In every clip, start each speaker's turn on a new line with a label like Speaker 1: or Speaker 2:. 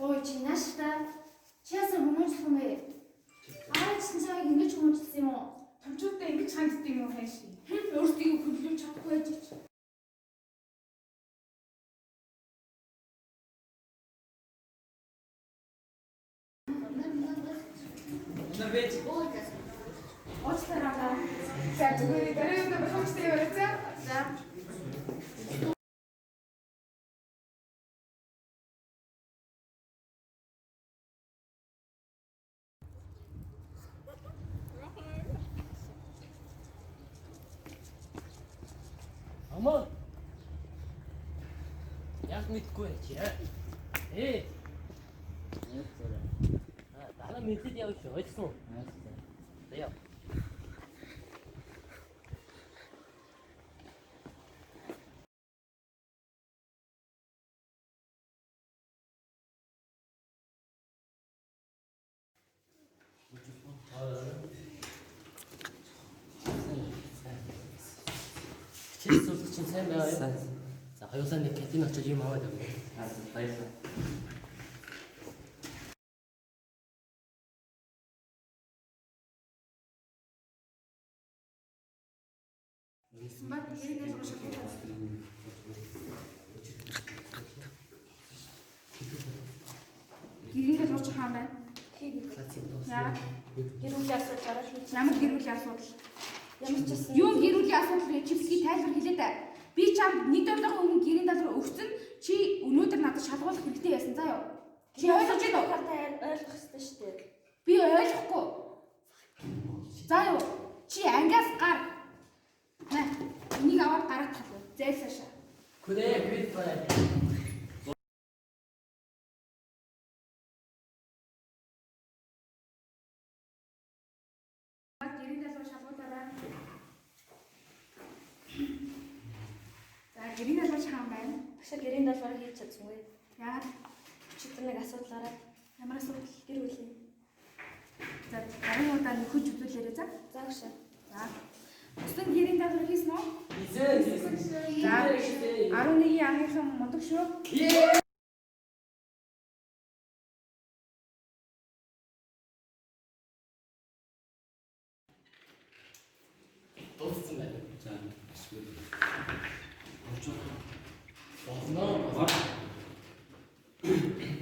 Speaker 1: Ой, чи нааш та. Чи ясаа хүмүүжлэх юм бэ? Аа, чи чамайг ингэж хүмүүжлсэн юм уу?
Speaker 2: Томчуудаа ингэж ханддаг юм уу хайш?
Speaker 1: Өөрсдөө хөдөлгөж чадахгүй байж ч.
Speaker 2: Уучлаарай. За, зүгээр дараа нь боломжтой яваарай за.
Speaker 1: За.
Speaker 3: Амаа. Яг мэдгүй чи. Ээ. Дараа мэдээд явж ойлгосон уу? За яв. Хичээл зүтгэх чинь сайн байгаа юу? За хоёулаа нэг кантин очиж юм аваад явна.
Speaker 4: Баярлалаа.
Speaker 2: Бат гэрийн даалгавар шалгуулсан. Гэрийн даалгавар чи хаана байна? Яагаад?
Speaker 1: Гэр бүлийн асуудал гараад хийж.
Speaker 2: Ямар гэр бүлийн асуудал?
Speaker 1: Ямар ч байсан.
Speaker 2: Юу гэр бүлийн асуудал вэ? Чи битгий тайлбар хэлээ дээ. Би чамд нэг долоохон өмнө гэрийн даалгавар өгсөн. Чи өнөөдөр надад шалгуулах хэрэгтэй байсан заа юу? Чи ойлгож байна уу?
Speaker 1: Та ойлгох ёстой шүү дээ.
Speaker 2: Би ойлгохгүй. За юу? Чи ангиас гар. Нэ. Энийг аваад гараад талуу. Зайлсаашаа.
Speaker 3: Күрээ goodbye.
Speaker 2: Гэрийн даалгавар шалгуулаарай. За, гэрийн даалгавар хаан байна?
Speaker 1: Багшаа гэрийн даалгавар хийж чадсангүй.
Speaker 2: Яагаад?
Speaker 1: Өчигдөр нэг асуудал гараад
Speaker 2: Ямар асуудал?
Speaker 1: гэр бүлийн.
Speaker 2: За, дараагийн удаа нөхөж үзүүлээрэй за.
Speaker 1: За багшаа.
Speaker 2: За. Бусдын гэрийн даалгавар хийсэн үү?
Speaker 3: Изээ.
Speaker 2: За, 11-ийн ангийнхан мундаг шүү.
Speaker 3: Дууссан байна.
Speaker 4: За, эсвэл орж
Speaker 3: Болно.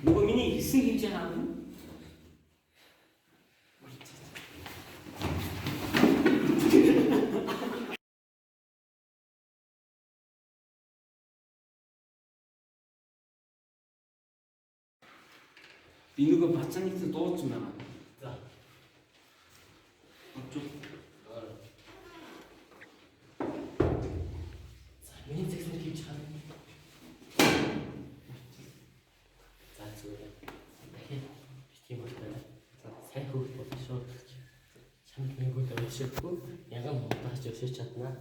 Speaker 4: Нөгөө миний хийсэн хэмжээ хаана? Би нөгөө бацааны дээр дуудсан байгаа.
Speaker 3: За.
Speaker 4: Орж.
Speaker 3: За, миний загснаар хийж харна. За зүгээр. Дахиад битгий мартаарай. За, сайн хөөх болно шүү. Чамд нэг үл уншихгүй, яган муудаач өшөөч чаднаа.